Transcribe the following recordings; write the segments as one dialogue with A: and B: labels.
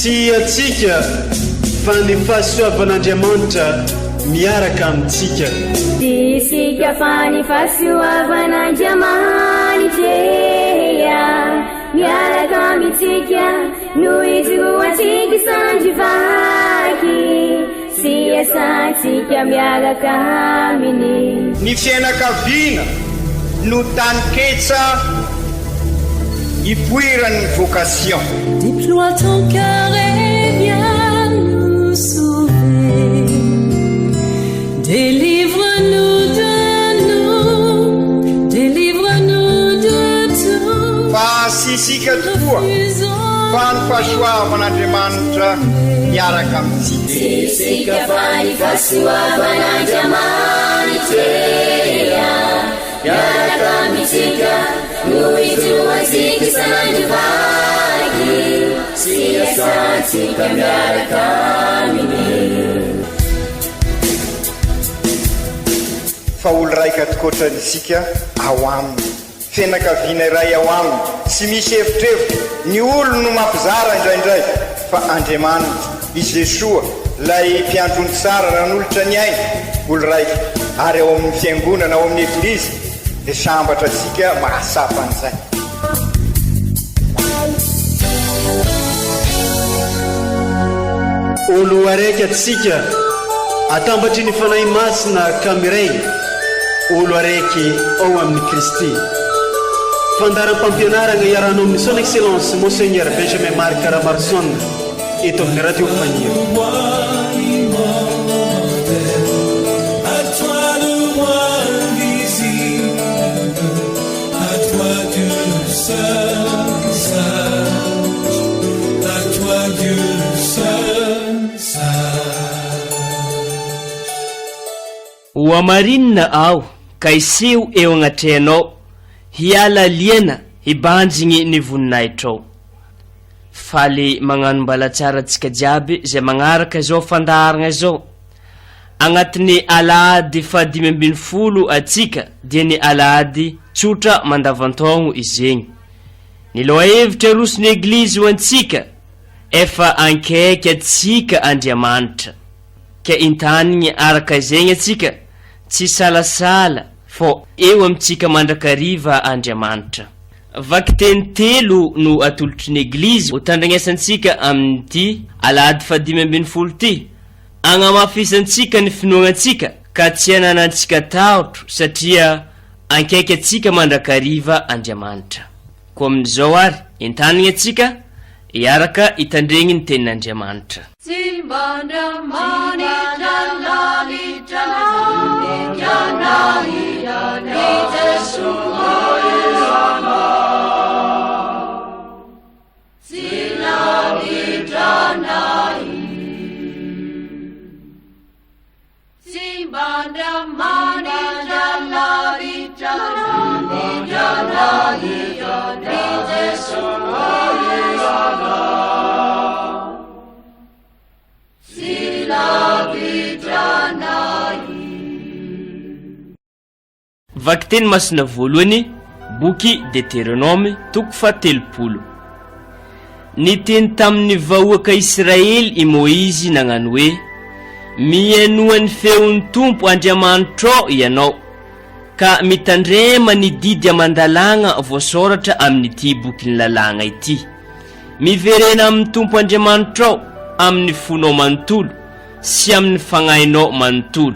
A: Tsy antsika fa ny fahasoavan'Andriamanitra miaraka amintsika.
B: Tsy isika fa ny fahasoavan'Andriamanitra miaraka amintsika no ijoroantsika sandry vaky sy iasantsika miaraka aminy.
C: Ny fiainakaviana no taninketsa ipoiran'ny vocation.
D: Déploie ton cœur et viens nous sauver. Délivre-nous de nous, délivre-nous de tout.
C: Fa tsy isika tokoa fa ny fahasoavan'Andriamanitra miaraka amintsika.
B: Tsy isika fa ny fahasoavan'Andriamanitra miaraka amintsika no ijoroantsika isan'andro vaky sy iasantsika miaraka aminy.
C: Fa olo raika tokoatrany isika ao aminy. Fianakaviana iray ao aminy, tsy misy evitrevitra, ny olony no mampizara indraindray, fa Andriamanitra, i Jesoa, ilay Mpiandry ondry tsara nanolotra ny ainy, olo raika, ary ao amin'ny Fiangonana, ao amin'ny Eglizy, dia sambatra antsika mahatsapa an'izay.
A: Olo araiky atsika atambatry ny Fanahy Masina ka miray olo araiky ao amin'i Kristy. Fandaharam-pampianaragna iarahanao amin'ny Son Excellence Monseigneur Benjamin Marc Ramaroson eto amin'ny Radio Faniry.
E: Hohamarinina aho ka hiseho eo agnatrehanao, hiala liana hibanjigny ny voninahitrao. Faly magnano mbalatsara antsika jiaby izay magnaraka izao fandaharagna izao. Agnatin'ny alahady faha-15 atsika dia ny alahady tsotra mandavantaogno izegny. Ny lohahevitra aroson'ny Eglizy ho antsika, efa ankaiky atsika Andriamanitra. Ka entanigny araka izegny atsika, tsy hisalasala fô eo amintsika mandrakariva Andriamanitra. Vakiteny telo no atolotry ny Eglizy ho tandrignesantsika amin'ity alahady faha-15 ity. Agnamafisantsika ny finoagnantsika ka tsy ananantsika tahotro satria ankaiky antsika mandrakariva Andriamanitra. Koa amin'izao ary, entanigny antsika hiaraka hitandregny ny Tenin'Andriamanitra.
D: Tsy mba Andriamanitra lavitra anay, i Jesoa Tsy lavitra anay. Tsy mba Andriamanitra lavitra anay, i Jesoa Tsy lavitra anay.
E: Vakiteny masina voalohany, boky Deteronoma, toko faha-30. Niteny tamin'ny vahoaka Israely i Môizy nagnano hoe, Mihainoa ny feon'ny Tompo Andriamanitrao ianao, ka mitandrema ny didy aman-dalàgna voasoratra amin'ity bokin'ny lalàgna ity. Miverena amin'ny Tompo Andriamanitrao amin'ny fonao manontolo sy amin'ny fagnahinao manontolo.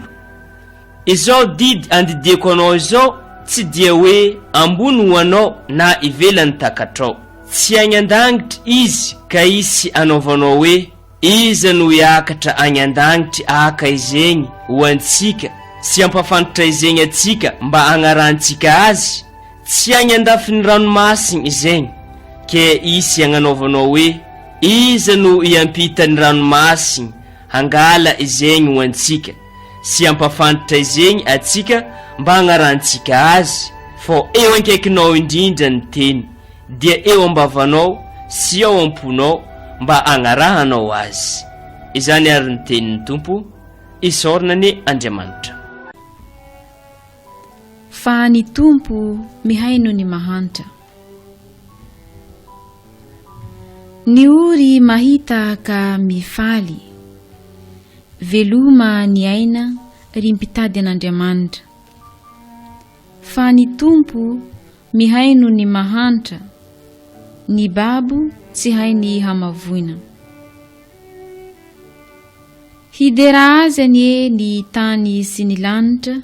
E: Izao didy andidiako anao izao tsy dia hoe ambony ho anao na ivelan'ny takatrao. Tsy agny an-dagnitry izy ka hisy anaovanao hoe, Iza no hiakatra agny an-dagnitry haka izegny ho antsika sy hampafantatra izegny antsika mba hagnarahantsika azy? Tsy agny an-dafin'ny ranomasigny izegny ke hisy agnanaovanao hoe, Iza no hiampita ny ranomasigny hangala izegny ho antsika sy hampafantatra izegny atsika mba hagnarahantsika azy, fô eo ankaikinao indrindra ny teny, dia eo am-bavanao sy ao am-ponao mba hagnarahanao azy. Izany ary ny tenin'ny Tompo, isaorana anie Andriamanitra.
F: Fa ny Tompo mihaino ny mahantra. Ny ory mahita ka mifaly. Veloma ny aina ry mpitady an'Andriamanitra. Fa ny Tompo mihaino ny mahantra, ny babo tsy hainy hamavoina. Hidera Azy anie ny tany sy ny lanitra,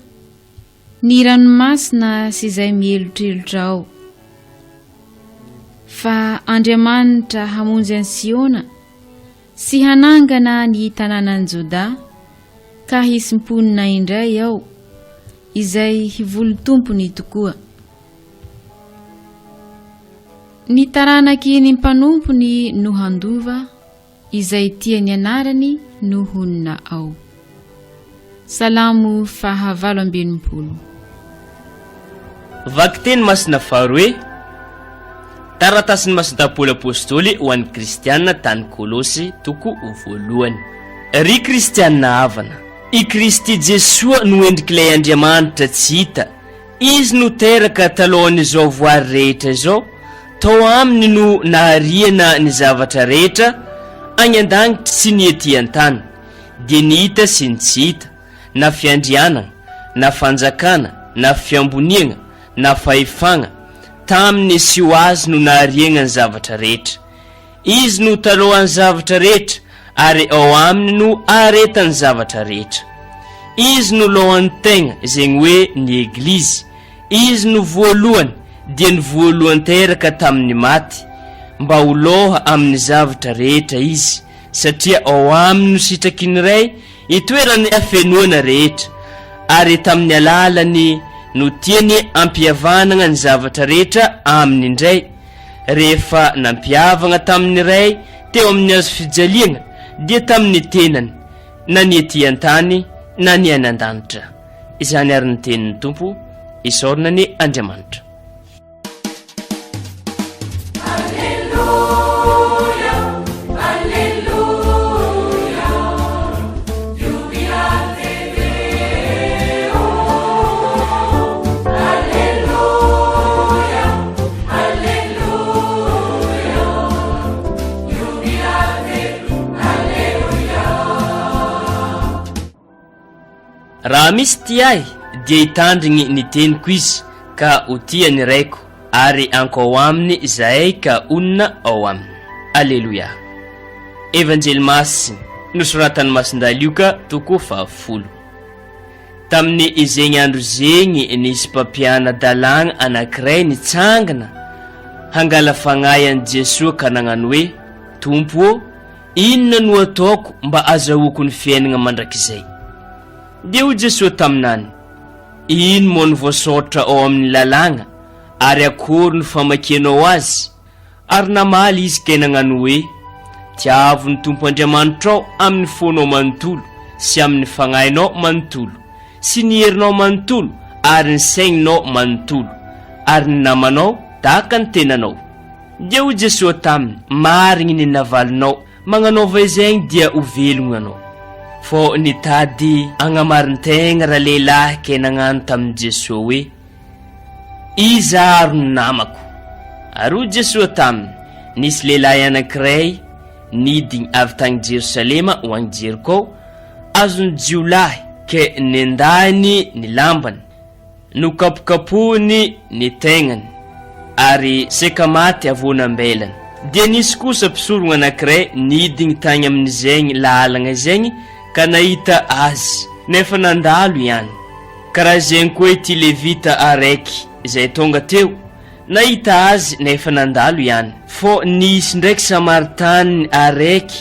F: ny ranomasina sy izay mielotr'elotra ao. Fa Andriamanitra hamonjy an'i Siona sy hanangana ny tanànan'i Jodà ka hisy mponina indray ao, izay hivoly tompony tokoa. Ny taranaky ny mpanompony no handova Izay tia ny anarany no honina ao. Salamo faha 68.
E: Vakiteny masina faharoe, Taratasin'i Masindahy Paoly Apostoly ho an'ny Kristiana tany Kolosy, toko voalohany. Ry Kristiana havana, i Kristy Jesoa no endrik'ilay Andriamanitra tsy hita, Izy no teraka talohan'izao voary rehetra izao, tao Aminy no nahariana ny zavatra rehetra, any an-danitra sy ny ety an-tany, dia ny hita sy ny tsy hita, na fiandrianana, na fanjakana, na fiamboniagna, na fahefagna, Taminy sy ho Azy no nahariagna ny zavatra rehetra. Izy no talohan'ny zavatra rehetra ary ao aminy no aharetan'ny zavatra rehetra. Izy no lohan'ny tegna, zegny hoe ny Eglizy. Izy no voalohany, dia ny voalohan-teraka tamin'ny maty, mba ho loha amin'ny zavatra rehetra Izy, satria ao aminy no sitraky ny Ray itoeran'ny hafenoana rehetra, ary tamin'ny alalany no tiany hampihavanagna ny zavatra rehetra aminy indray. Rehefa nampihavagna tamin'ny Ray teo amin'ny hazo fijaliagna, dia tamin'ny tenany, na ny ety an-tany na ny any an-danitra. Izany ary ny tenin'ny Tompo, isaorana anie Andriamanitra. Raha misy tia ahy dia hitandrigny ny teniko izy ka ho tia ny Raiko ary hankao aminy izahay ka honina ao aminy. Aleloia. Evanjely Masina nosoratan'i Masindahy Lioka toko fahafolo. Tamin'ny izegny andro zegny nisy mpampiana-dalàgna anankiray nitsangana hangala fagnahy an'i Jesoa ka nagnano hoe, Tompo ô, inona no ataoko mba azahoako ny fiainagna mandrakizay? Dia hoy Jesoa taminany, Ino moa no voasoratra ao amin'ny lalàgna, ary akory no famakianao azy? Ary namaly izy ka nagnano hoe, Tiavo ny Tompo Andriamanitrao amin'ny fonao manontolo sy amin'ny fagnahinao manontolo, sy ny herinao manontolo ary ny saigninao manontolo, ary ny namanao tahaka ny tenanao. Dia hoy Jesoa taminy, Marigny ny navalinao, magnanaova izegny dia ho velogno anao. Fô nitady hagnamarin-tegna ralehilahy ke nagnano tamin'i Jesoa hoe, Iza ary no namako? Ary hoy Jesoa taminy, Nisy lehilahy anankiray nidigny avy tagny Jerosalema ho agny Jerikô, azon'ny jiolahy, ke nendahiny ny lambany, nokapokapohiny ny tegnany, ary seka maty avy eo nambelany. Dia nisy kosa mpisorogna anankiray nidigny tagny amin'izegny lahalagna izegny ka nahita azy, nefa nandalo ihany. Karaha zegny koa ity Levita araiky izay tonga teo, nahita azy nefa nandalo ihany. Fô nisy ndraiky Samaritaniny araiky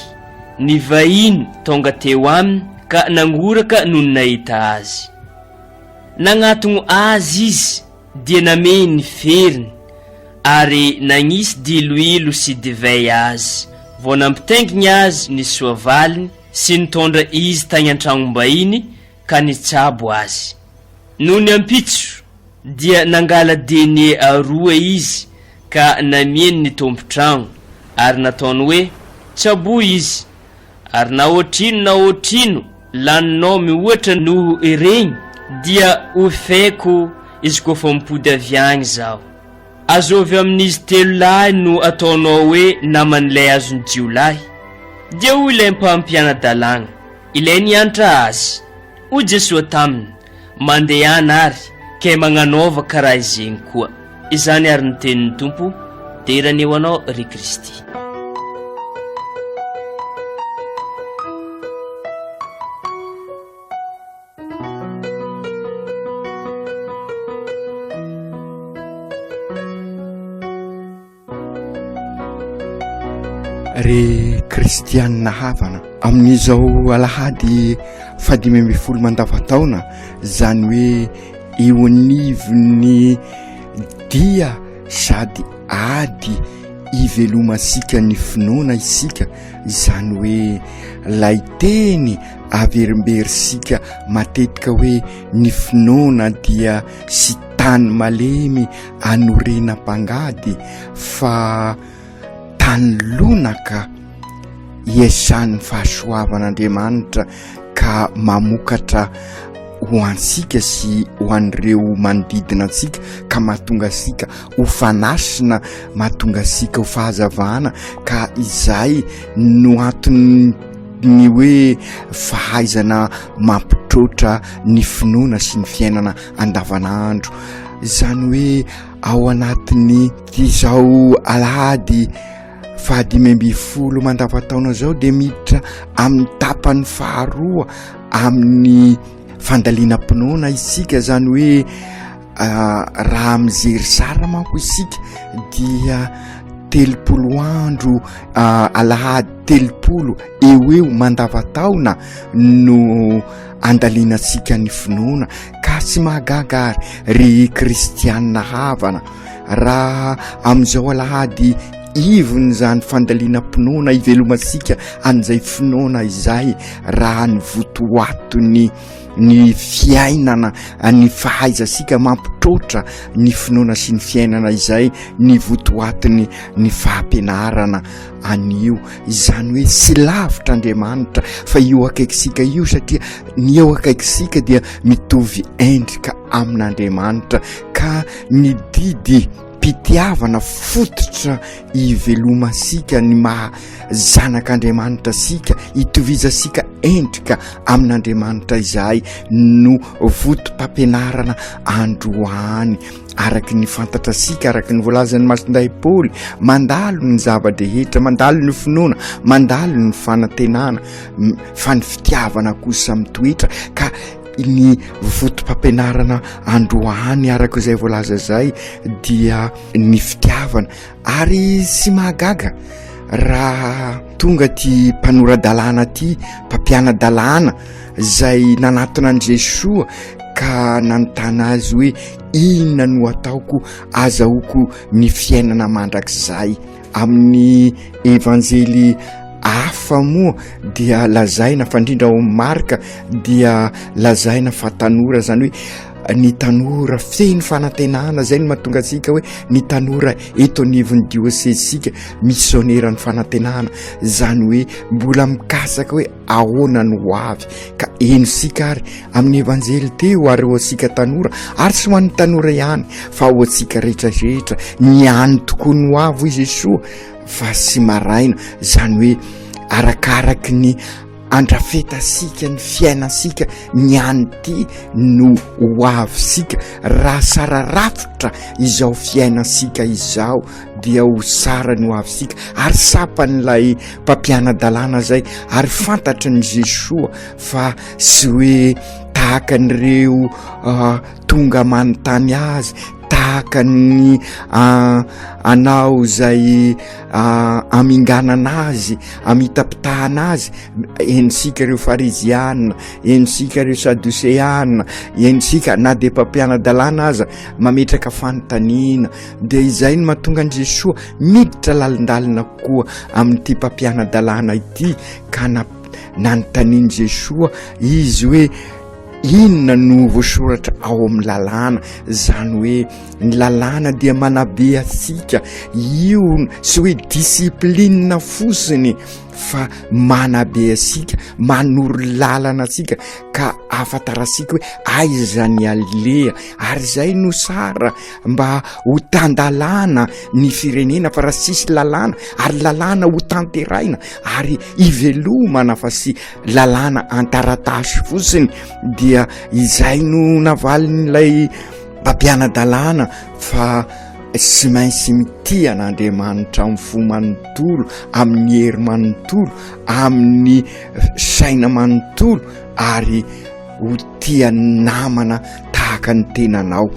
E: nivahiny tonga teo aminy ka nangoraka nony nahita azy. Nagnatogno azy izy dia namehy ny feriny ary nagnisy diloilo sy divay azy. Vao nampitaingigny azy ny soavaliny sy nitondra izy tagny an-tragnom-bahiny ka nitsabo azy. Nony ampitso dia nangala denie aroa izy ka namieny ny tompon-tragno, ary nataony hoe, Tsaboy izy, ary na ohatrino na ohatrino laninao mihoatra noho iregny, dia hofeko izy koa fa mipody avy agny zaho. Azovy amin'izy telolahy no ataonao hoe naman'ilay azon'ny jiolahy? Dia hoy ilay mpampiana-dalàna, ilay niantra azy, Hoy Jesoa taminy, Mandehana ary, kay magnanaova karaha izegny koa. Izany ary ny tenin'ny Tompo, dera anie ho Anao, ry Kristy.
G: Ry kristianina havana, amin'izao alahady fahadimy ambin'ny folo mandavantaona, izany hoe eo anivon'ny dia sady ady ivelomantsika ny finoana isika, izany hoe ilay teny averimberintsika matetika hoe ny finoana dia sy tany malemy anorenam-pangady fa tany lonaka iasan'ny fahasoavan'Andriamanitra ka mamokatra ho antsika sy ho an'ireo manodidina antsika ka mahatonga antsika ho fanasina, mahatonga antsika ho fahazavana ka izay no antony ny hoe fahaizana mampitroatra ny finoana sy ny fiainana andavanandro. Izany hoe ao anatin'ny izao alahady fahadimy ambin'ny folo mandavataona izao dia miditra amin'ny tapany faharoa amin'ny fandalinam-pinoana isika. Izany hoe raha mijery sary manko isika dia 30 andro, alahady 30 eo eo mandavataona no andalinantsika ny finoana. Ka tsy mahagaga ary ry kristianina havana raha amin'izao alahady ivon'izany fandalinam-pinoana ivelomantsika an'izay finoana izay, raha ny votoatony ny fiainana, ny fahaizantsika mampitroatra ny finoana sy ny fiainana izay ny votoatony ny fampianarana anio. Izany hoe tsy lavitra Andriamanitra fa io akaikisika io, satria ny eo akaikisika dia mitovy endrika amin'Andriamanitra, ka ny didy mpitiavana fototra ivelomantsika ny maha zanak'Andriamanitra sika, itovizantsika endrika amin'Andriamanitra izahay no votom-pampianarana androany. Araky ny fantatra sika, araky ny voalazan'ny Masindahy Paoly, mandalo ny zava-drehetra, mandalo ny finoana, mandalo ny fanantenana, fa ny fitiavana kosa mitoetra. Ka ny votom-pampianarana androany araka izay voalaza izay dia ny fitiavana. Ary tsy mahagaga raha tonga ty mpanora-dalàna ty, mpampiana-dalàna izay nanatona an'i Jesoa ka nanontany azy hoe inona no ataoko azahoako ny fiainana mandrakizay. Amin'ny evanjely hafa moa dia lazaina fa indrindra ao amin'ny Marka dia lazaina fa tanora, izany hoe ny tanora feno fanantenana. Izay no mahatonga antsika hoe ny tanora eto anivon'ny diosezintsika misioneran'ny fanantenana, izany hoe mbola mikasaka hoe ahoana no ho avy. Ka henotsika ary amin'ny evanjely teo, ary ho antsika tanora, ary tsy ho an'ny tanora ihany fa ho antsika rehetra rehetra, ny any tokoa no avy hoy Jesoa fa tsy maraina. Izany hoe arakaraky ny andrafetasika ny fiainantsika, ny any ity no ho avintsika. Raha tsara rafitra izao fiainantsika izao dia ho tsara ny ho avintsika. Ary tsapan'ilay mpampiana-dalàna izay, ary fantatry ny Jesoa fa tsy hoe tahaka an'ireo tonga manontany azy, tahaka ny anao izay aminganana azy, amitapitahana azy. Henontsika ireo fariziana, henontsika ireo sadoseana, henontsika na dia mpampiana-dalàna aza mametraka fanontaniana. Dia izay no mahatonga an'i Jesoa miditra lalindalina kokoa amin'ity mpampiana-dalàna ity, ka nanontanian'i Jesoa izy hoe inona no voasoratra ao amin'ny lalàna. Izany hoe ny lalàna dia manabe antsika, io tsy hoe discipline fotsiny. fa manabe antsika, manoro lalana antsika ka ahafantarantsika hoe aiza ny aleha ary izay no tsara mba ho tan-dalàna ny firenena fa raha tsisy lalàna ary lalàna ho tanterahina ary ivelomana fa tsy lalàna an-taratasy fotsiny dia izay no navalin'ilay mpampiana-dalàna fa tsy maintsy mitia an'Andriamanitra amin'ny fo manontolo, amin'ny hery manontolo, amin'ny saina manontolo ary ho tia namana tahaka ny tenanao.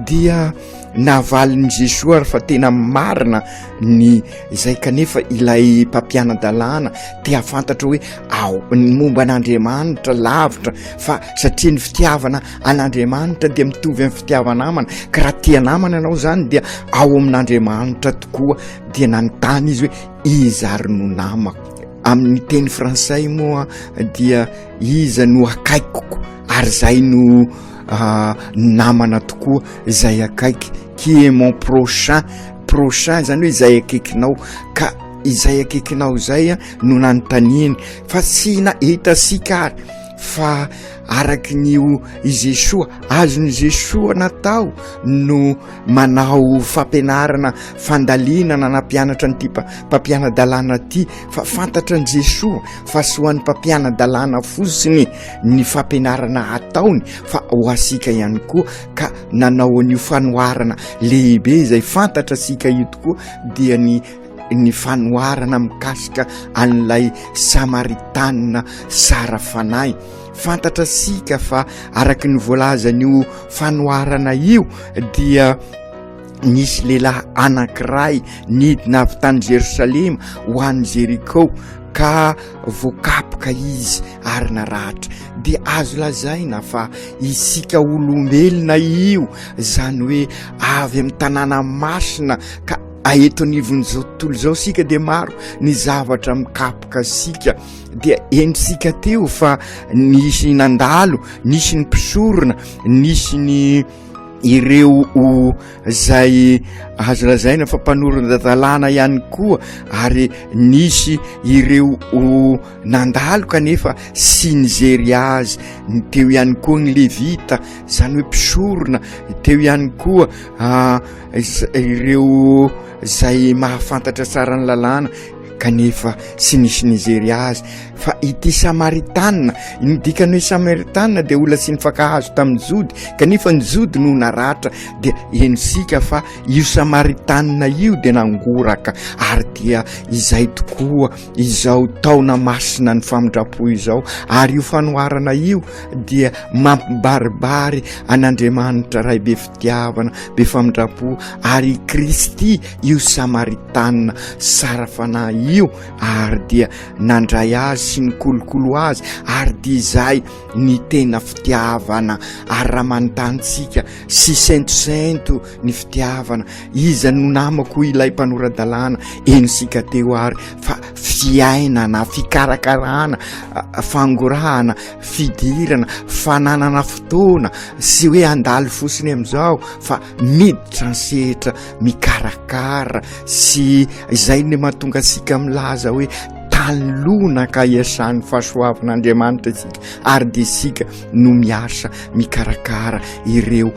G: Dia navalin'i Jesoa ary fa tena marina ny izay kanefa ilay mpampiana-dalàna te hahafantatra hoe ao ny momba an'Andriamanitra lavitra fa satria ny fitiavana an'Andriamanitra dia mitovy amin'ny fitiava-namana ka raha tia namana ianao izany dia ao amin'Andriamanitra tokoa dia nanontany izy hoe iza ary no namako amin'ny teny frantsay moa dia iza no akaikiko ary izay no ah, namana tokoa izay akaiky qui est mon prochain prochain izany hoe izay akaikinao ka izay akaikinao izay no nanontaniany fa tsy na hitasika ary fa araky ny o i Jesoa azon'i Jesoa natao no manao fampianarana fandalinana nampianatra an'ity mpampiana-dalàna ity fa fantatra an'i Jesoa fa tsy ho an'ny mpampiana-dalàna fotsiny ny fampianarana ataony fa ho antsika ihany koa ka nanao an'io fanoharana lehibe izay fantatra antsika io tokoa dia ny ny fanoharana mikasika an'ilay Samaritanina tsara fanahy. Fantatra sika fa araka ny voalazan'io fanoharana io dia nisy lehilahy anankiray nidina avy tany Jerosalema ho any Jeriko ka voakapoka izy ary naratra. Dia azo lazaina fa isika olombelona io, izany hoe avy amin'ny tanàna masina ka A eto anivon'izao tontolo izao isika dia maro ny zavatra mikapoka antsika dia henontsika teo fa nisy nandalo, nisy ny mpisorona, nisy ny ireo izay azo lazaina fa mpanoron-dalàna ihany koa ary nisy ireo nandalo kanefa sy nijery azy, ny teo ihany koa ny levita izany hoe mpisorona, teo ihany koa ireo izay mahafantatra tsara ny lalàna kanefa tsy nisy nijery azy fa ity samaritanina ny dikany hoe samaritanina dia olona tsy nifankahazo tamin'ny jody kanefa ny jody no naratra dia henosika fa io samaritanina io dia nangoraka ary dia izay tokoa izao taona masina ny famindram-po izao ary io fanoharana io dia mampibaribary an'Andriamanitra Ray be fitiavana, be famindram-po ary i Kristy io Samaritanina tsara fanahy io ary dia nandray azy sy nikolokolo azy ary dia izay ny tena fitiavana ary raha manontany tsika sy sentosento ny fitiavana iza no namako ilay mpanora-dalàna eny sika teo ary fa fiainana fikarakarana fangorahana fidirana fananana fotoana sy hoe handalo fotsiny amin'izao fa miditra an-sehatra mikarakara sy izay ny mahatonga antsika milaza hoe tany lonaka iasan'ny fahasoavan'Andriamanitra isika ary dia isika no miasa mikarakara ireo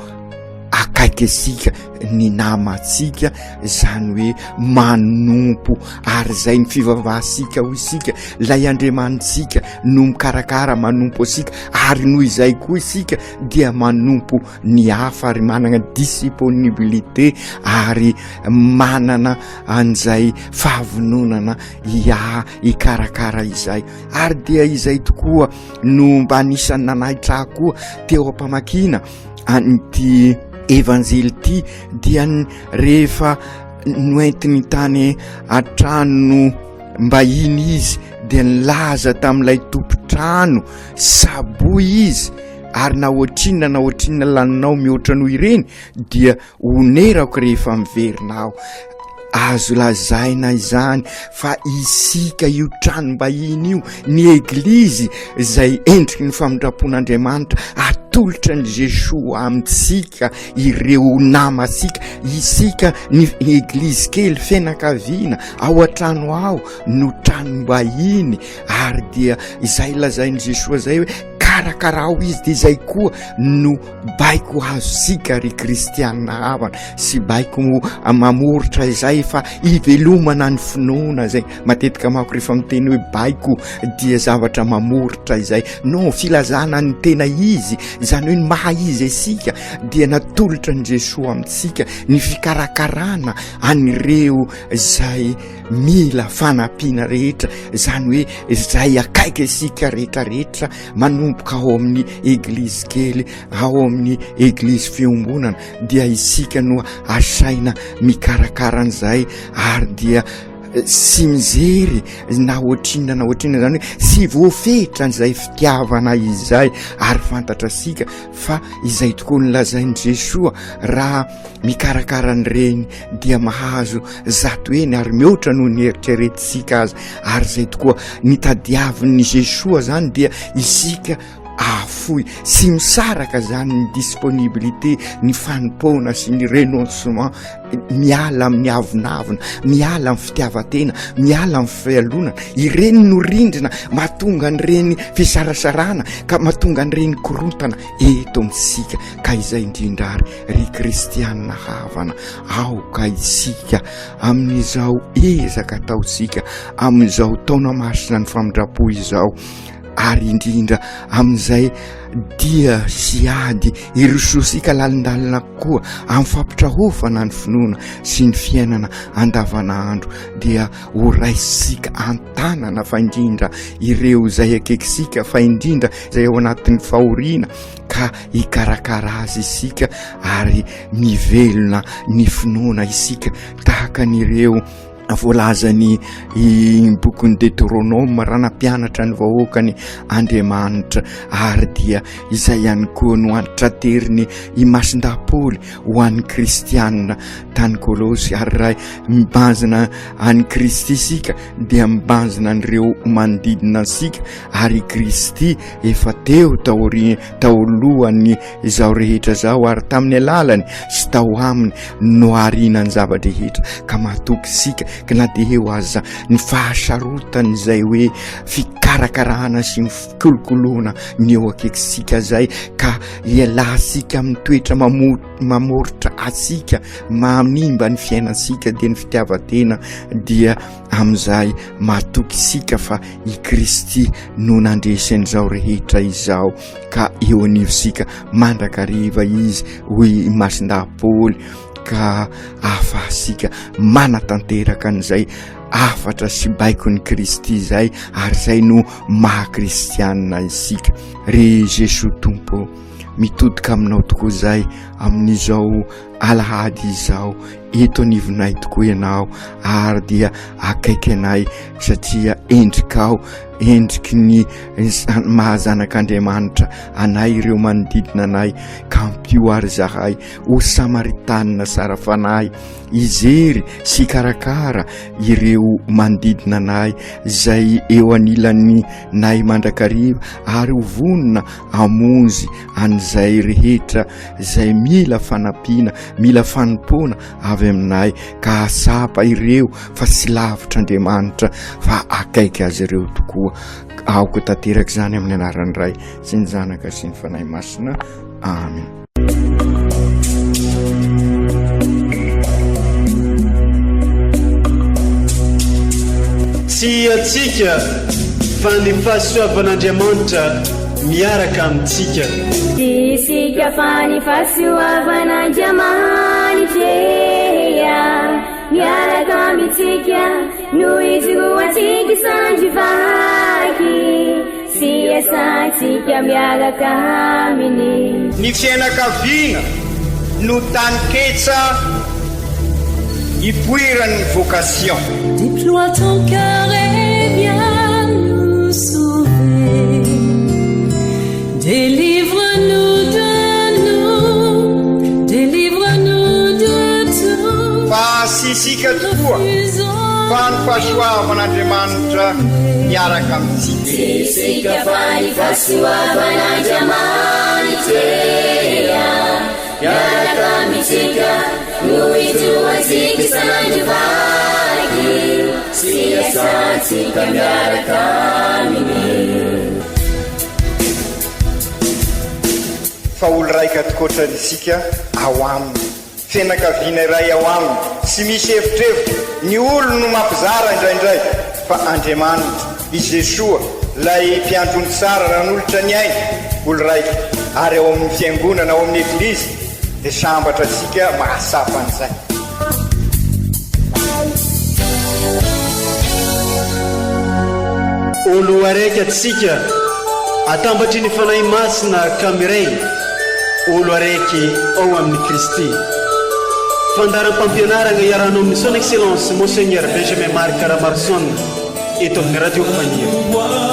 G: akaiky antsika ny namantsika izany hoe manompo ary izay ny fivavahantsika hoy isika ilay Andriamanitsika no mikarakara manompo antsika ary noho izay koa isika dia manompo ny hafa ary manana disponibilité ary manana an'izay fahavononana ia hikarakara izay ary dia izay tokoa no mba anisan'ny nanaitra ahy koa teo am-pamakiana an'ity evanjely ity dia rehefa noentiny tany an-trano mbahiny izy dia nilaza tamin'ilay tompon-trano saboy izy ary na ohatrinona na ohatrinona laninao mihoatra noho ireny dia onerako rehefa miverina aho azo lazaina izany fa isika io tranom-bahiny io ny eglizy izay endriky ny famindram-pon'Andriamanitra. Natolotra an'i Jesoa amintsika ireo namantsika, isika ny eglizy kely fianakaviana ao an-trano ao no tranom-bahiny ary dia izay lazain'i Jesoa izay hoe karakarao izy dia izay koa no baiko azontsika ry kristianina havana sy baiko mamoritra izay fa ivelomana ny finoana izay matetika manko rehefa miteny hoe baiko dia zavatra mamoritra izay non filazana ny tena izy izany hoe ny maha izy isika dia natolotra ny Jesoa amintsika ny fikarakarana an'ireo izay mila fanampiana rehetra izany hoe izay akaiky isika rehetra rehetra manomboka ao amin'ny eglizy kely ao amin'ny eglizy fiombonana dia isika no asaina mikarakara an'izay ary dia tsy mijery na ohatrinona na ohatrinona zany hoe tsy voafetra an'izay fitiavana izay ary fantatra sika fa izay tokoa ny lazain'i Jesoa raha mikarakara an'ireny dia mahazo zato eny ary mihoatra noho ny eritreretintsika aza ary izay tokoa ny tadiavin'i Jesoa zany dia isika ahafoy sy misaraka zany ny disponibilité ny fanompoana sy ny renoncement miala amin'ny avonavona miala amin'ny fitiavan-tena miala amin'ny fialonana ireny no rindrina mahatonga an'ireny fisarasarana ka mahatonga an'ireny korontana eto amintsika ka izay indrindra ary ry kristianina havana aoka isika amin'izao ezaka ataontsika amin'izao taona masina ny famindram-po izao ary indrindra amin'izay dia sy ady irososika lalindalina koa amin'ny fampitrahofana ny finoana sy ny fiainana andavanandro dia ho raisika an-tanana fa indrindra ireo izay akekisika fa indrindra izay ao anatin'ny fahoriana ka hikarakara azy isika ary mivelona ny finoana isika tahaka an'ireo voalazan'ny bokin'ny Deutéronome raha nampianatra ny vahoakany Andriamanitra ary dia izay ihany koa no antrateriny i Masindahy Paoly ho an'ny kristianina tany Kolosy ary raha mibanjina an'i Kristy isika dia mibanjina an'ireo manodidina antsika ary i Kristy efa teo taorian taolohan'ny izao rehetra izao ary tamin'ny alalany sy tao aminy noharina ny zava-drehetra ka mahatoky isika ka na dia eo aza ny fahasarotany izay hoe fikarakarana sy ny fikolokoloana ny eo akekisika izay ka ialatsika amin'ny toetra mamoritra atsika manimba ny fiainantsika dia ny fitiavan-tena dia amin'izay mahatoky isika fa i Kristy no nandresy an'izao rehetra izao ka eo anivontsika mandrakariva izy hoy i Masindahy Paoly ka ahafahantsika manatanteraka an'izay hafatra sy baikon'i Kristy izay ary izay no maha kristianina isika. Ry Jesoa Tompo, mitodika aminao tokoa izay amin'izao alahady izao eto anivonay tokoa ianao ary dia akaiky anay satria endrikao endriky ny maha zanak'Andriamanitra anay ireo manodidina anay ka ampio ary zahay ho samaritanina tsara fanahy hijery sy hikarakara ireo manodidina anay izay eo anilan'ny nay mandrakariva ary ho vonona hamonjy an'izay rehetra izay mila fanampiana, mila fanompoana avy aminay ka hahatsapa ireo fa tsy lavitra Andriamanitra fa akaiky azy ireo tokoa. Aoka tanteraka izany amin'ny anaran'ny Ray sy ny Zanaka sy ny Fanahy Masina. Amen.
A: Tsy antsika fa ny fahasoavan'Andriamanitra miaraka amintsika.
B: Tsy isika fa ny fahasoavan'Andriamanitra miaraka amintsika no ijoroantsika sandry vaky sy iasantsika miaraka aminy.
C: Ny fiainakaviana no taninketsa ipoiran'ny vocation.
H: Déploie ton cœur et viens nous sauver. Délivre-nous de nous, délivre-nous de tout.
C: Fa tsy isika tokoa fa ny fahasoavan'Andriamanitra miaraka amintsika.
B: Tsy isika fa ny fahasoavan'Andriamanitra. Te hiaraka amintsika no ijoroantsika sandry vaky sy iasantsika miaraka aminy.
C: Fa olo raika tokoatra isika ao aminy. Fianakaviana iray ao aminy, tsy misy evitrevitra, ny olony no mampizara indraindray, fa Andriamanitra, i Jesoa, ilay mpiandry ondry tsara nanolotra ny ainy, olo raika, ary ao amin'ny fiangonana, ao amin'ny Eglizy, dia sambatra isika mahatsapa an'izay.
A: Olo araiky atsika atambatry ny Fanahy Masina ka miray olo araiky ao amin'i Kristy. Fandaharam-pampianaragna iarahanao amin'ny Son Excellence Monseigneur Benjamin Marc Ramaroson eto amin'ny Radio Faniry.